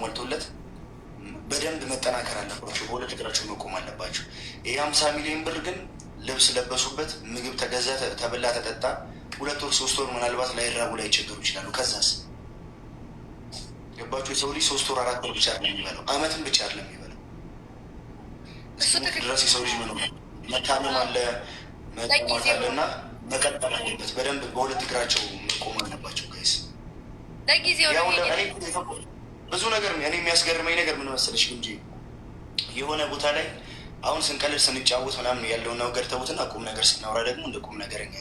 ተሟልቶለት በደንብ መጠናከር አለባቸው። በሁለት እግራቸው መቆም አለባቸው። ይህ 50 ሚሊዮን ብር ግን ልብስ ለበሱበት፣ ምግብ ተገዛ፣ ተበላ፣ ተጠጣ። 2 ወር 3 ወር ምናልባት ላይራቡ ላይቸገሩ ይችላሉ። ከዛስ ገባችሁ? የሰው ልጅ 3 ወር 4 ወር ብቻ አይደለም የሚበላው፣ አመትም ብቻ አይደለም የሚበላው። እስኪሞት ድረስ የሰው ልጅ መኖር መታመም አለ፣ መጠማት አለ እና መቀጠል አለበት። በደንብ በሁለት እግራቸው መቆም አለባቸው guys። ለጊዜው ብዙ ነገር እኔ የሚያስገርመኝ ነገር ምን መሰለሽ እንጂ የሆነ ቦታ ላይ አሁን ስንቀልድ ስንጫወት ምናምን ያለውን ነገር ተዉትና ቁም ነገር ስናወራ ደግሞ እንደ ቁም ነገረኛ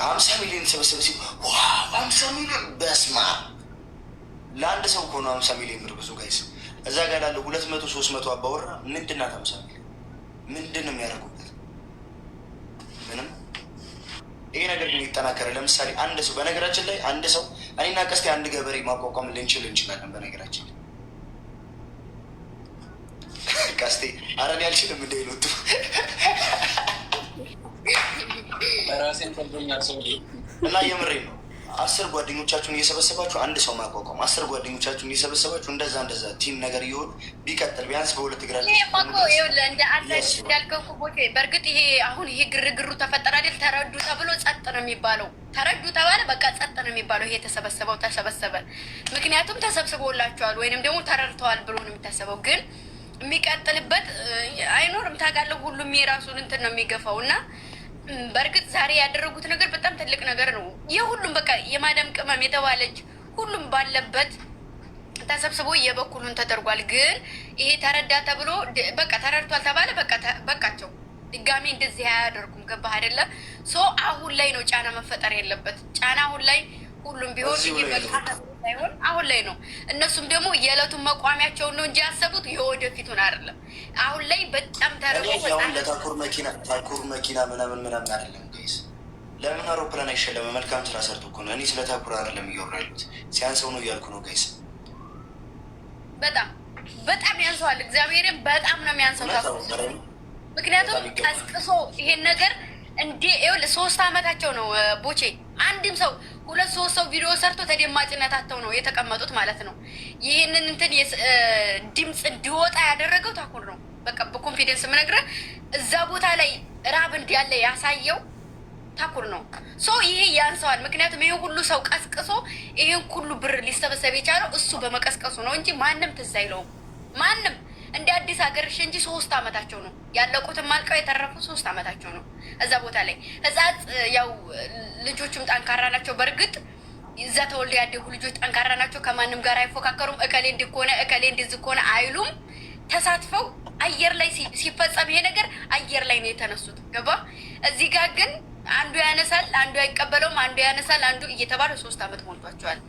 50 ሚሊዮን ተሰበሰበ ሲል wow 50 ሚሊዮን በስማ ለአንድ ሰው እኮ ነው 50 ሚሊዮን ብር ብዙ guys። እዛ ጋር ላለው 200 300 አባወራ ምንድን ናት 50 ሚሊዮን? ምንድን ነው የሚያደርጉበት? ምንም። ይሄ ነገር ግን ይጠናከረ። ለምሳሌ አንድ ሰው፣ በነገራችን ላይ አንድ ሰው እኔና ቀስቴ አንድ ገበሬ ማቋቋም ልንችል እንችላለን። በነገራችን ላይ ቀስቴ ኧረ እኔ አልችልም እንዳይሉት። ራሴን ከብዶኛል ሰው። እና የምሬ ነው። 10 ጓደኞቻችሁን እየሰበሰባችሁ አንድ ሰው ማቋቋም፣ 10 ጓደኞቻችሁን እየሰበሰባችሁ እንደዛ እንደዛ team ነገር እየሆኑ ቢቀጥል ቢያንስ በሁለት እግራቸው ይሄማ እኮ ይኸውልህ እንደ አንተ እንዳልከው እኮ ቦቼ፣ በእርግጥ ይሄ አሁን ይሄ ግርግሩ ተፈጠረ አይደል? ተረዱ ተብሎ ጸጥ ነው የሚባለው። ተረዱ ተባለ፣ በቃ ጸጥ ነው የሚባለው። ይሄ የተሰበሰበው ተሰበሰበ። ምክንያቱም ተሰብስቦላቸዋል ወይንም ደግሞ ተረድተዋል ብሎ ነው የሚታሰበው። ግን የሚቀጥልበት አይኖርም። ታውቃለህ፣ ሁሉም የራሱን እንትን ነው የሚገፋው እና በእርግጥ ዛሬ ያደረጉት ነገር በጣም ትልቅ ነገር ነው። የሁሉም በቃ የማዳም ቅመም የተባለች ሁሉም ባለበት ተሰብስቦ የበኩሉን ተደርጓል። ግን ይሄ ተረዳ ተብሎ በቃ ተረድቷል ተባለ፣ በቃ በቃቸው። ድጋሜ እንደዚህ አያደርጉም። ገባህ አይደለ? So አሁን ላይ ነው ጫና መፈጠር ያለበት። ጫና አሁን ላይ ሁሉም ቢሆን እዚሁ ይሄ ላይ በቃ ነው። ሳይሆን አሁን ላይ ነው። እነሱም ደግሞ የዕለቱን መቋሚያቸውን ነው እንጂ ያሰቡት የወደፊቱን አይደለም። አሁን ላይ በጣም እኔ ተርቦ አሁን ለታኩር መኪና ታኩር መኪና ምናምን ምናምን አይደለም guys። ለምን አውሮፕላን አይሸለም? መልካም ስራ ሰርቶ እኮ ነው። እኔ ስለ ታኩር አይደለም እያወራ ያሉት፣ ሲያንሰው ነው እያልኩ ነው guys። በጣም በጣም ያንሰዋል። እግዚአብሔርን በጣም ነው የሚያንሰው እውነት ታኩር። አዎ፣ ምክንያቱም በጣም ይገባል። ቀስቅሶ ይሄን ነገር እንዴ ይኸውልህ 3 አመታቸው ነው ቦቼ። አንድም ሰው ሁለት ሶስት ሰው ቪዲዮ ሰርቶ ተደማጭነት አጥተው ነው የተቀመጡት ማለት ነው። ይህንን እንትን ድምፅ እንዲወጣ ያደረገው ታኩር ነው። በቃ በ confidence የምነግርህ እዛ ቦታ ላይ ራብ እንዳለ ያሳየው ታኩር ነው። So ይሄ ያንሰዋል። ምክንያቱም ይሄን ሁሉ ሰው ቀስቅሶ ይሄን ሁሉ ብር ሊሰበሰብ የቻለው እሱ በመቀስቀሱ ነው እንጂ ማንም ትዝ አይለውም። ማንም እንደ አዲስ ሀገርሽ እንጂ 3 አመታቸው ነው ያለቁትም አልቀው የተረፉ 3 አመታቸው ነው። እዛ ቦታ ላይ ህጻጽ ያው ልጆቹም ጠንካራ ናቸው። በእርግጥ እዛ ተወልደው ያደጉ ልጆች ጠንካራ ናቸው። ከማንም ጋር አይፎካከሩም። እከሌ እንዲህ ከሆነ እከሌ እንደዚህ ከሆነ አይሉም። ተሳትፈው አየር ላይ ሲፈጸም ይሄ ነገር አየር ላይ ነው የተነሱት። ገባ? እዚህ ጋር ግን አንዱ ያነሳል፣ አንዱ አይቀበለውም፣ አንዱ ያነሳል፣ አንዱ እየተባለ 3 አመት ሞልቷቸዋል።